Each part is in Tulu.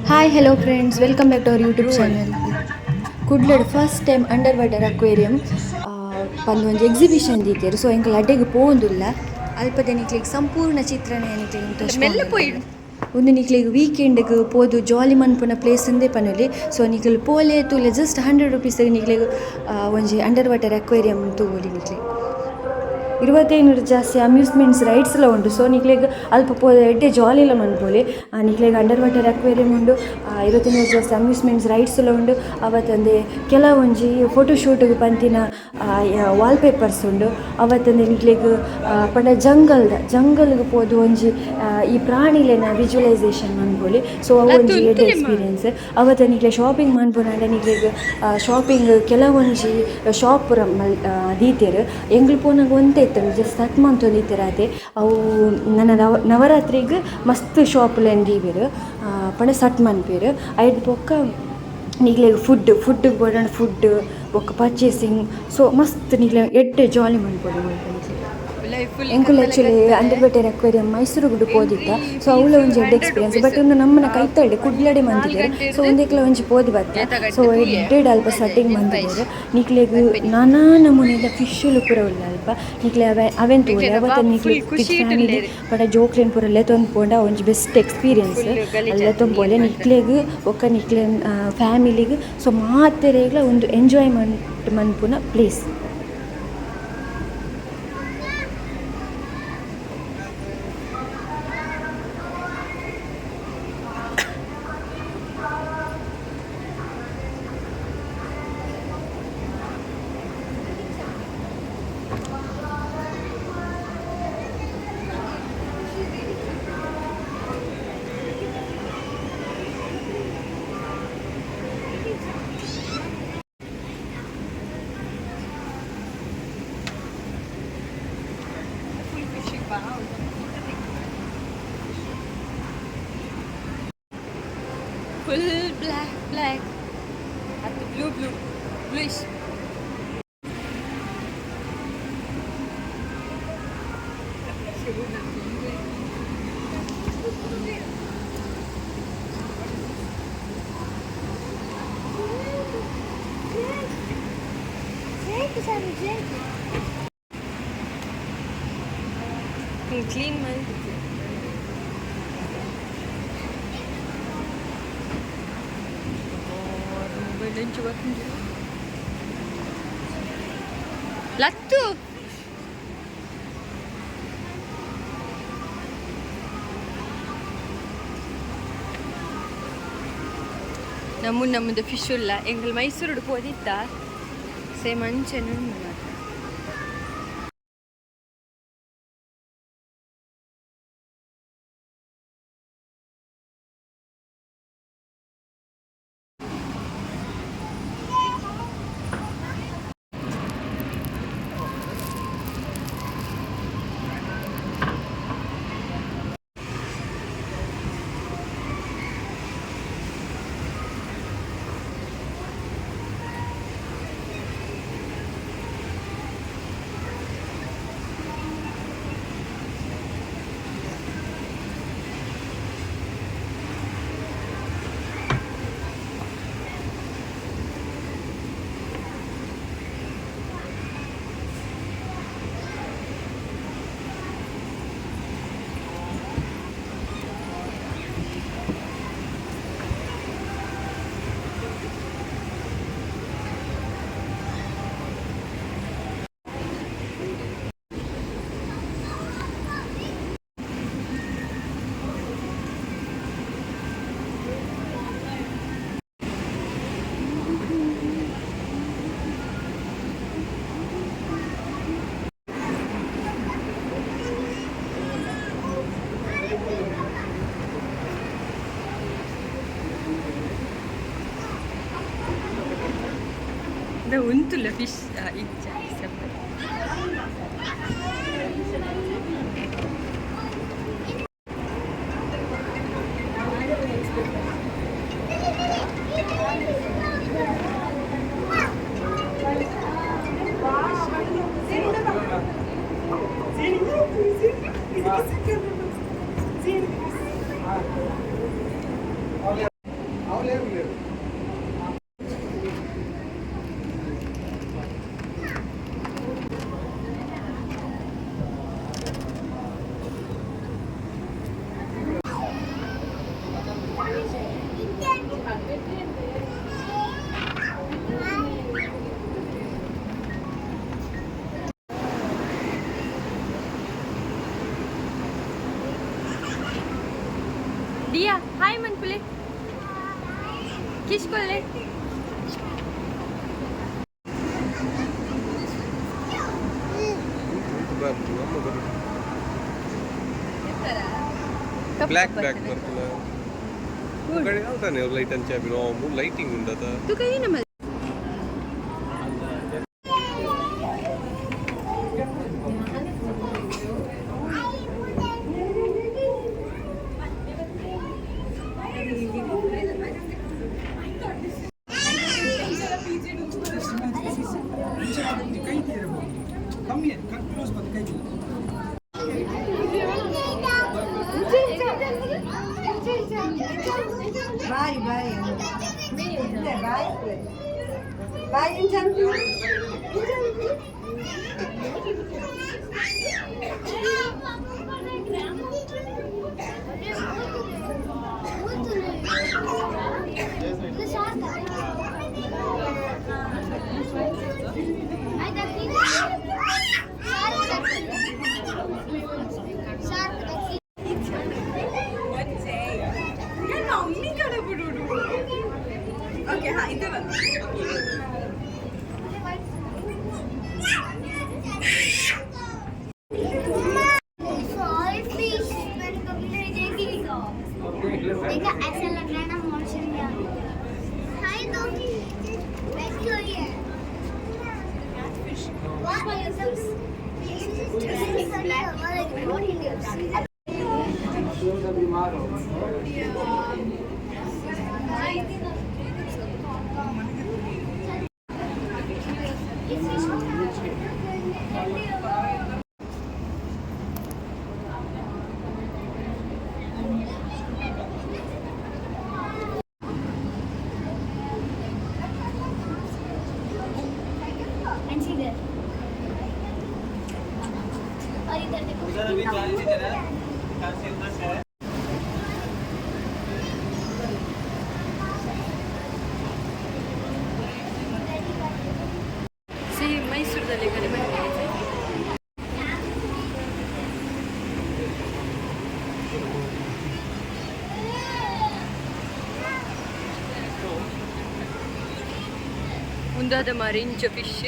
Hi, hello friends, welcome back to our YouTube channel. ಕುಡ್ಲಡ್ first time under water aquarium ಪಂದ್ ಒಂಜಿ ಎಕ್ಸಿಬಿಷನ್ ದೀತೆರ್. ಸೊ ಎಂಕುಲು ಅಡ್ಡೆಗ್ ಪೋವೊಂದುಲ್ಲ. ಅಲ್ಪದ ನಿಕ್ಲೆಗ್ ಸಂಪೂರ್ಣ ಚಿತ್ರಣ ನಿಕ್ಲೆಗ್. ಮೆಲ್ಲ ಪೋಯಿಡು. ಉಂದು ನಿಕ್ಲೆಗ್ ವೀಕೆಂಡ್ಗ್ ಪೋದು ಜಾಲಿ ಮನ್ಪುನ ಪ್ಲೇಸ್ ಇಂದೇ ಪನೊಲಿ. ಸೊ ನಿಕುಲು ಪೋಲೆ, ತೂಲೆ. ಜಸ್ಟ್ 100 ರುಪೀಸ್ ನಿಕ್ಲೆಗ್ ಒಂಜಿ ಅಂಡರ್ ವಾಟರ್ ಅಕ್ವೇರಿಯಂ ತೂವೊಲಿ ನಿಕ್ಲೆಗ್. 25 ಜಾಸ್ತಿ ಅಮ್ಯೂಸ್ಮೆಂಟ್ಸ್ ರೈಡ್ಸ್ ಲ ಉಂಡು. ಸೊ ನಿಕ್ಲೆಗ್ ಅಲ್ಪ ಪೋದು ಎಡ್ಡೆ ಜಾಲಿಲ ಮನ್ಪೊಲಿ. ನಿಕ್ಲೆಗ್ ಅಂಡರ್ ವಾಟರ್ ಅಕ್ವೇರಿಯಂ ಉಂಡು, 25 ಜಾಸ್ತಿ ಅಮ್ಯೂಸ್ಮೆಂಟ್ಸ್ ರೈಡ್ಸ್ ಲ ಉಂಡು. ಅವತ್ತಂದೆ ಕೆಲವೊಂಜಿ ಫೋಟೋ ಶೂಟ್ಗೆ ಪಂತಿನ ವಾಲ್ ಪೇಪರ್ಸ್ ಉಂಡು. ಅವತ್ತಂದೆ ನಿಕ್ಲೆಗ್ ಪಂಡ ಜಂಗಲ್ದ ಜಂಗಲ್ಗ್ ಪೋದು ಒಂಜಿ ಈ ಪ್ರಾಣಿಲೆನ ವಿಜುವಲೈಸೇಷನ್ ಮನ್ಪೊಲಿ. ಸೊ ಅವು ಒಂಜಿ ಎಡ್ಡೆ ಎಕ್ಸ್ಪೀರಿಯನ್ಸ್. ಅವತ್ತ ನಿಕ್ಲೆ ಶಾಪಿಂಗ್ ಮನ್ಪುನಾಂಡ ನಿಕ್ಲೆಗ್ ಶಾಪಿಂಗ್ ಕೆಲವೊಂಜಿ ಶಾಪ್ ಪೂರ ಮಲ್ ದೀತೆರ್. ಎಂಕ್ಲು ಪೋನಾಗ ಒಂತೆ ಇತ್ತುಂಡು, ಜಸ್ಟ್ ಸ್ಟಾರ್ಟ್ ಮಂತೊಂದಿತ್ತೆರ್ ಆತೆ. ಅವು ನನ ನವರಾತ್ರಿಗ್ ಮಸ್ತ್ ಶಾಪ್ಲೆನ್ ದೀಪೆರ್, ಪಂಡ ಸಟ್ ಮನ್ಪೆರ್. ಐಡ್ ಬೊಕ್ಕ ನಿಕ್ಲೆಗ್ ಫುಡ್ ಫುಡ್ ಬೋಡಾಂಡ ಫುಡ್ ಬೊಕ್ಕ ಪರ್ಚೇಸಿಂಗ್. ಸೊ ಮಸ್ತ್ ನಿಕ್ಲೆ ಎಡ್ಡೆ ಜಾಲಿ ಮನ್ಪೊಲಿ ಮುಲ್ಪ ನಿಕ್ಲೆ. ಎಂಕುಲು ಆಕ್ಚುಲಿ ಅಂಡರ್ ವಾಟರ್ ಅಕ್ವೇರಿಯಂ ಮೈಸೂರುಗು ಪೋದಿತ್ತ. ಸೊ ಅವ್ಲ ಒಂಜಿ ಎಡ್ಡೆ ಎಕ್ಸ್ಪೀರಿಯನ್ಸ್. ಬಟ್ ಉಂದು ನಮ್ಮನ ಕೈತಲ್ಡೆ ಕುಡ್ಲಡೆ ಮಂತಿದೆರ್. ಸೊ ಉಂದೆಕ್ಲ ಒಂಜಿ ಪೋದು ಬತ್ತ. ಸೊ ಎಡ್ಡೆಡ್ ಅಲ್ಪ ಸೆಟ್ಟಿಂಗ್ ಮಂತಿದೆರ್. ನಿಕ್ಲೆಗ್ ನಾನಾ ನಮೂನೆದ ಫಿಶ್ಲು ಪೂರ ಉಲ್ಲ ಅಲ್ಪ. ನಿಕ್ಲೆ ಅವೆ ಅವೆನ್ ತೂವೊಲಿ. ಅವತ್ತ ನಿಕ್ಲೆ ಫ್ಯಾಮಿಲಿ ಪಂಡ ಜೋಕ್ಲೆನ್ ಪೂರ ಲೆತೊಂದು ಪೋಂಡ ಒಂಜಿ ಬೆಸ್ಟ್ ಎಕ್ಸ್ಪೀರಿಯನ್ಸ್. ಲೆತೊಂದು ಪೋಲೆ ನಿಕ್ಲೆಗ್ ಬೊಕ್ಕ ನಿಕ್ಲೆನ್ ಫ್ಯಾಮಿಲಿಗ್. ಸೊ ಮಾತೆರೆಗ್ಲ ಒಂದು ಎಂಜಾಯ್ಮೆಂಟ್ ಮನ್ಪುನ ಪ್ಲೇಸ್. Full ಖುಷಿ ಬಾ. ಫುಲ್ ಬ್ಲ್ಯಾಕ್ ಬ್ಲ್ಯಾಕ್ ಅದು ಬ್ಲೂ ಬ್ಲೂ ಬ್ಲೂಯಿಶ್. ಕ್ಲೀನ್ ಮಾಡಿ. ಮೊಬೈಲ್ ಬರ್ಪುಂಡು ಲತ್ತು. ನಮ್ಮ ನಮ್ಮದು ಫಿಶ್ ಉಲ್ಲ. ಎಂಕಲ್ ಮೈಸೂರುಡು ಪೋದಿತ್ತ, ಸೇಮ್ ಅಂಚೆನೆ ಉಂಡು ಮಾತ್ರ. ಇದು ಉಂತುಲ್ಲ ಫಿಶ್ ಇಜ್ಜ ಸ್ವಲ್ಪ. ಮಲ್ಪುಲೆ ಕಿಶ್ಕೊಲ್ಲೆ. ಬ್ಲ್ಯಾಕ್ ಬ್ಲ್ಯಾಕ್ ಬರ್ತಿಲ್ಲ. ಕಡೆ ಯಾವ್ದಾನೆ ಲೈಟ್ ಅಂಚೆ ಲೈಟಿಂಗ್ ಉಂಡದ. ತುಕ ಏನು? ಕಮ್ಮಿ ಕ್ಲೋಸ್ ಬಂದು ಕೈ. ಬಾಯ್ ಬಾಯ್ ಬಾಯ್ ಬಾಯ್ ಇಂಚಂತು. सॉरी फिश, मैंने कभी नहीं देखी। देखा, ऐसा लग रहा है ना मौसम में। हाय तो बैठी हुई है। वाह, एकदम And see there. और इधर देखो। ಸಿ ಮೈಸೂರದಲ್ಲಿ ಕಡೆ ಬಂದಿದೆ. ಒಂದಾದ ಮರಿಂಚ ಫಿಶ್.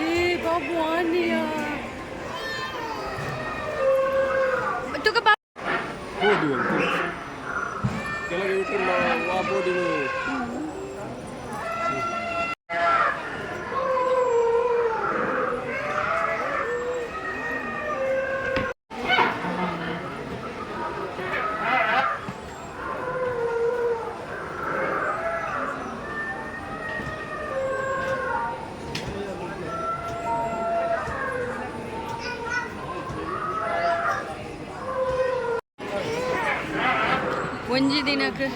ಏ ಬಾಬು ಆನಿಯ ತುಕ ಬಾ. ಬೋಡಿ ಉಂಟು ಕೆಳಗೆ ಬಿಟ್ಟರೆ ಆ ಬೋಡಿನು. ಒಂಜಿ ದಿನಕ್ಕೆ.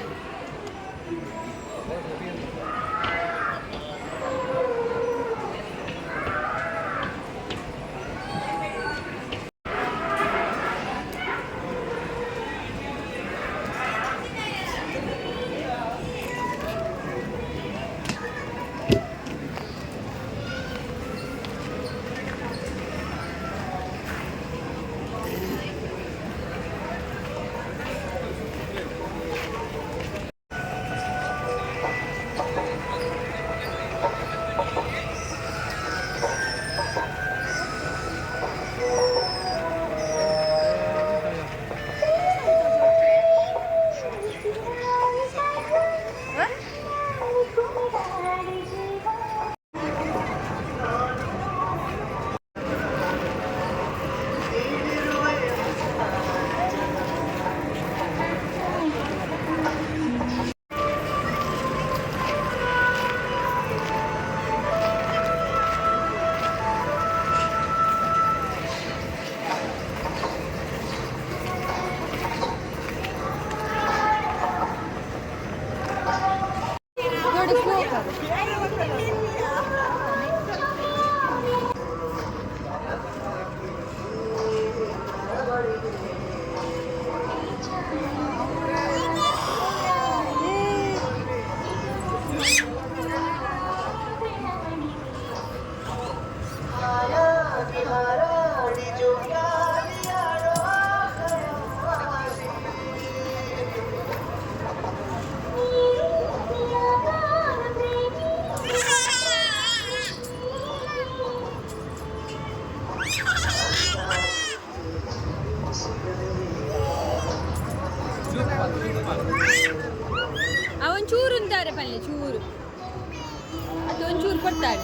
ಅವನ್ ಚೂರು ಅಂತಾರೆ ಪಲ್ಯ ಚೂರು ಅದು ಒಂಚೂರು ಕೊಡ್ತಾರೆ.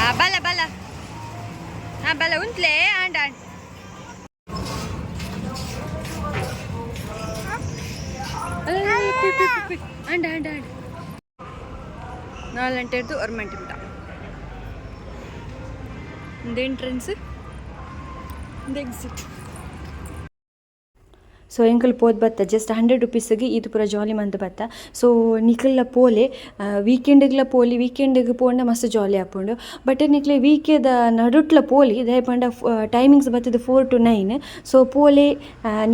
ಆ ಬಲ ಬಲ ಹಾ ಬಲ ಉಂಟ್ಲೆ ಆಂಡ ಆಂಡ್ ಆಂಡ ಆಂಡ ಆಂಡ್ ನಾಲ್ಂಟೆಡ್ದು ಒರ್ಮೆಂಟ್ ಒಂದು ಎಂಟ್ರೆನ್ಸ್, ಒಂದು ಎಕ್ಸಿಟ್. ಸೊ ಎಂಕುಲು ಪೋದು ಬತ್ತ ಜಸ್ಟ್ 100 ರುಪೀಸ್ಗೆ ಇದು ಪೂರ ಜಾಲಿ ಮಂತ್ ಬತ್ತ. ಸೊ ನಿಕಲ್ನ ಪೋಲೆ, ವೀಕೆಂಡ್ಗ್ಲ ಪೋಲಿ. ವೀಕೆಂಡ್ಗ್ ಪೋಂಡ ಮಸ್ತ್ ಜಾಲಿ ಆಪುಂಡು. ಬಟ್ ನಿಕ್ಲೆ ವೀಕೆದ ನಡುಟ್ಲ ಪೋಲಿ, ದಾಯೆ ಪಂಡ ಟೈಮಿಂಗ್ಸ್ ಬತ್ತುದು 4 ಟು 9. ಸೊ ಪೋಲೆ,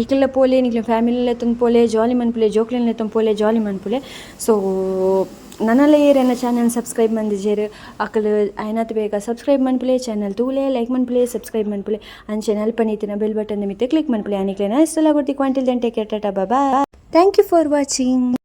ನಿಕಲ್ನ ಪೋಲೆ, ನಿಕ್ಲೆ ಫ್ಯಾಮಿಲಿ ಲೆತ್ತೊಂದು ಪೋಲೆ, ಜಾಲಿ ಮನ್ಪುಲೆ, ಜೋಕ್ಲೆನ್ ಲೆತ್ತೊಂದು ಪೋಲೆ, ಜಾಲಿ ಮನ್ಪುಲೆ. ಸೊ ನನಲ ಏರೆನ ಚಾನಲ್ ಸಬ್ಸ್ಕ್ರೈಬ್ ಮಂದಿಜೆರ್, ಅಕಲ್ ಆಯ್ನಾತ್ ಬೇಗ ಸಬ್ಸ್ಕ್ರೈಬ್ ಮನ್ಪುಲೆ. ಚಾನಲ್ ತೂಲೆ, ಲೈಕ್ ಮನ್ಪುಲೆ, ಸಬ್ಸ್ಕ್ರೈಬ್ ಮನ್ಪುಲೆ. ಅಂಚೆನೆ ಅಲ್ಪ ಇತ್ತಿನ ಬೆಲ್ ಬಟನ್ ಮಿತ್ತ್ click ಮನ್ಪುಲೆ. ಅನಿಕ್ಲೆನ ಇಷ್ಟಲ ಕೊಡ್ತಿ. Until then, take care, tata, bye. Thank you for watching.